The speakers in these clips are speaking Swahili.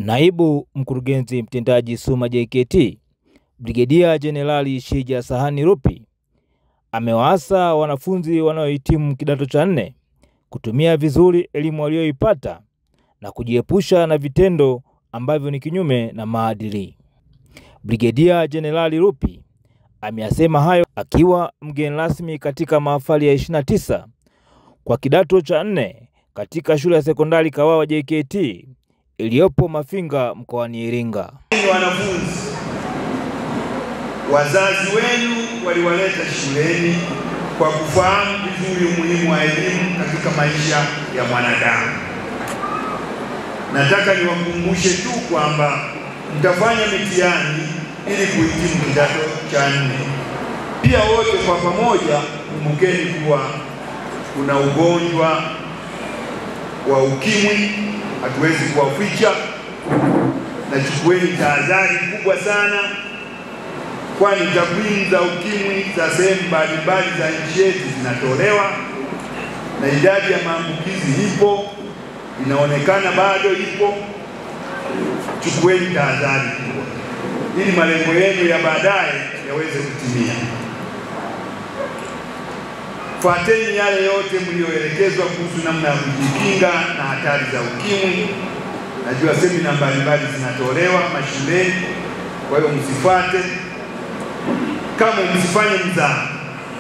Naibu Mkurugenzi Mtendaji SUMA JKT Brigedia Jenerali Shija Sahani Ruphi amewaasa wanafunzi wanaohitimu kidato cha 4 kutumia vizuri elimu walioipata na kujiepusha na vitendo ambavyo ni kinyume na maadili. Brigedia Jenerali Ruphi ameyasema hayo akiwa mgeni rasmi katika mahafali ya 29 kwa kidato cha 4 katika shule ya sekondari Kawawa JKT iliyopo Mafinga mkoani Iringa. Wanafunzi, wazazi wenu waliwaleta shuleni kwa kufahamu vizuri umuhimu wa elimu katika maisha ya mwanadamu. Nataka niwakumbushe tu kwamba mtafanya mitihani ili kuhitimu kidato cha 4. Pia wote kwa pamoja kumbukeni kuwa kuna ugonjwa wa ukimwi, hatuwezi kuwaficha, na chukueni tahadhari kubwa sana, kwani takwimu za ukimwi za sehemu mbalimbali za nchi yetu zinatolewa na idadi ya maambukizi ipo, inaonekana bado ipo. Chukueni tahadhari kubwa ili malengo yenu ya baadaye yaweze kutimia. Fuateni yale yote mlioelekezwa kuhusu namna ya kujikinga na hatari za ukimwi. Najua semina mbalimbali zinatolewa mashuleni, kwa hiyo msifuate. Kama msifanye mzaha,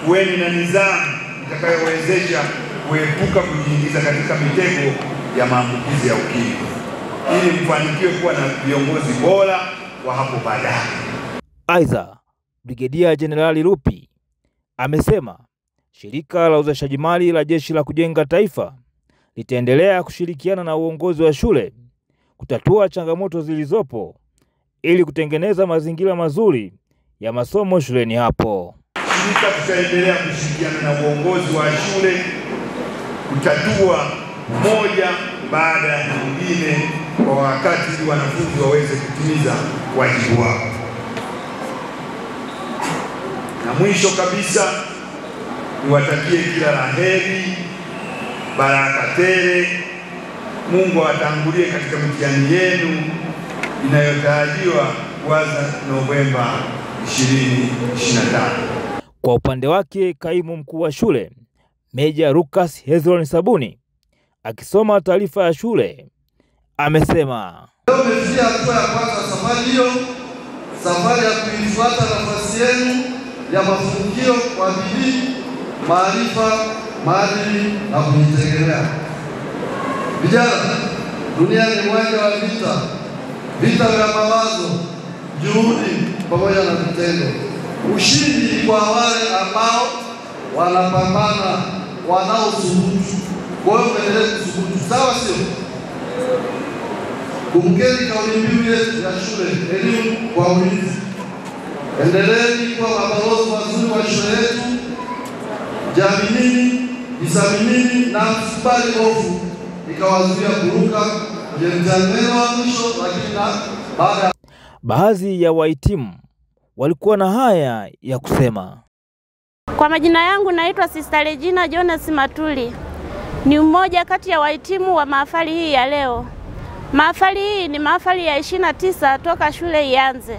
kuweni na nidhamu itakayowezesha kuepuka kujiingiza katika mitego ya maambukizi ya ukimwi, ili mfanikiwe kuwa na viongozi bora wa hapo baadaye. Aidha, Brigedia Jenerali Ruphi amesema Shirika la Uzalishaji Mali la Jeshi la Kujenga Taifa litaendelea kushirikiana na uongozi wa shule kutatua changamoto zilizopo ili kutengeneza mazingira mazuri ya masomo shuleni hapo. Shirika tutaendelea kushirikiana na uongozi wa shule kutatua moja baada ya nyingine kwa wakati ili wanafunzi waweze kutimiza wajibu wao. Na mwisho kabisa, niwatakie kila la heri, baraka tele. Mungu awatangulie katika mitihani yenu inayotarajiwa kuanza Novemba 2025. Kwa upande wake, kaimu mkuu wa shule Meja Lucas Hezron Sabuni akisoma taarifa ya shule amesema, leo mmefikia hatua ya kwanza safari hiyo, safari ya kuifuata nafasi yenu ya mafanikio kwa bidii, maarifa, maadili na kujitegemea. Vijana, dunia ni uwanja wa vita, vita vya mawazo, juhudi pamoja na vitendo. Ushindi kwa wale ambao wanapambana, wanaothubutu. Kwa hiyo muendelee kuthubutu, sawa sio? Kumbukeni kauli mbiu yetu ya shule, elimu kwa ulinzi. Endeleeni kuwa mabalozi wazuri wa shule yetu. Jiaminini, jisaminini na msikubali hofu ikawazuia kuruka kwenye mtihani wenu wa mwisho. Lakini na baada baadhi ya wahitimu walikuwa na haya ya kusema. Kwa majina yangu naitwa Sister Regina Jonas Matuli. Ni mmoja kati ya wahitimu wa mahafali hii ya leo. Mahafali hii ni mahafali ya 29 toka shule ianze.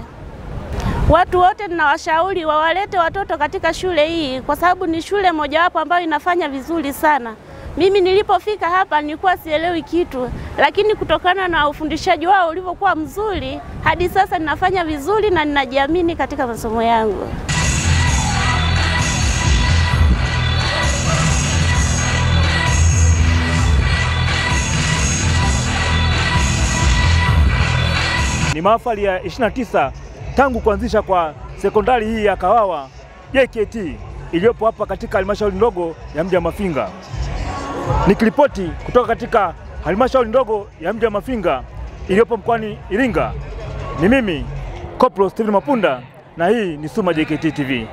Watu wote ninawashauri wawalete watoto katika shule hii kwa sababu ni shule mojawapo ambayo inafanya vizuri sana. Mimi nilipofika hapa nilikuwa sielewi kitu, lakini kutokana na ufundishaji wao ulivyokuwa mzuri, hadi sasa ninafanya vizuri na ninajiamini katika masomo yangu. Ni mahafali ya 29 tangu kuanzisha kwa sekondari hii ya Kawawa JKT iliyopo hapa katika halmashauri ndogo ya mji wa Mafinga. Nikiripoti kutoka katika halmashauri ndogo ya mji wa Mafinga iliyopo mkoani Iringa, ni mimi Koplo Steven Mapunda na hii ni SUMA JKT TV.